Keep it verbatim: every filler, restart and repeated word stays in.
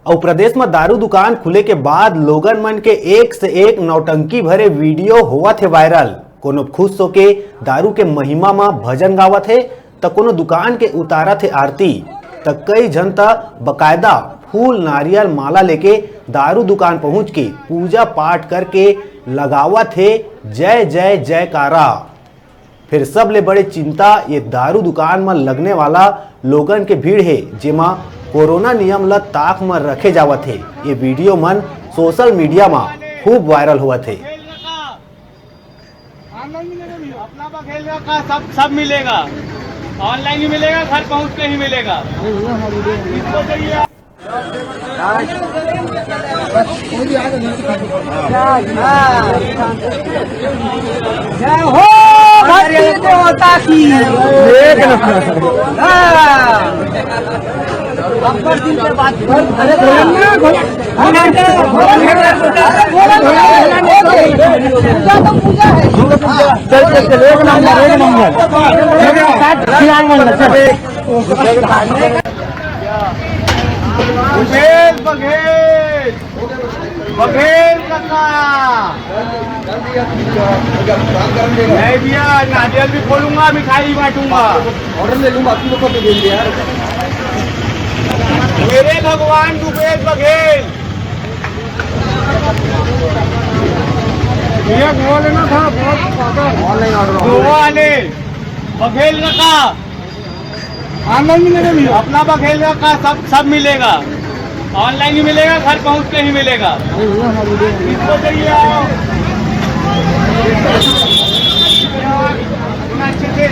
अउ प्रदेश म दारू दुकान खुले के बाद लोगन मन के एक से एक नौटंकी भरे वीडियो होवत हे वायरल। कोनो खुश होके दारू के महिमा म भजन गावत हे, त कोनो दुकान के उतारत हे आरती, त कई झन त बकायदा फूल, नारियल, माला लेके दारू दुकान पहुंच के पूजा पाठ करके लगावत हे जय जय जयकारा। फेर सबले बड़े चिंता ये दारू दुकान म लगने वाला लोगन के भीड़ हे, जेमा कोरोना नियम ल ताक म रखे जावत हे। ये वीडियो मन सोशल मीडिया म खूब वायरल होवत हे। ऑनलाइन मिलेगा भैया? अपना बघेल का सब, सब मिलेगा। ऑनलाइन ही मिलेगा, घर पहुंच के ही मिलेगा। इसको चाहिए। जय हो भक्ति देवता की। हाँ। अब्बर दिन के बाद। अरे बोलो ना, बोलो। अरे बोलो ना। पूजा तो पूजा है। चल, चल, चल, एक नंबर, एक नंबर। साथ खिलाएंगे ना, चल। भूपेश बघेल, बघेल काका। नहीं भैया, नारियल भी फोड़ूंगा, मिठाई भी बांटूंगा। ऑर्डर ले लूंगा, आपकी लोगों को दे देंगे यार। मेरे भगवान भूपेश बघेल। भैया, गोवा लेना था, बहुत ज्यादा। Online order. गोवा वाले बघेल काका। ऑनलाइन मिलेगा भैया? अपना बघेल का सब, सब मिलेगा। ऑनलाइन ही मिलेगा, घर पहुंच के ही मिलेगा। अरे भैया, हमारे लिए। किसको चाहिए, आओ। अच्छे से।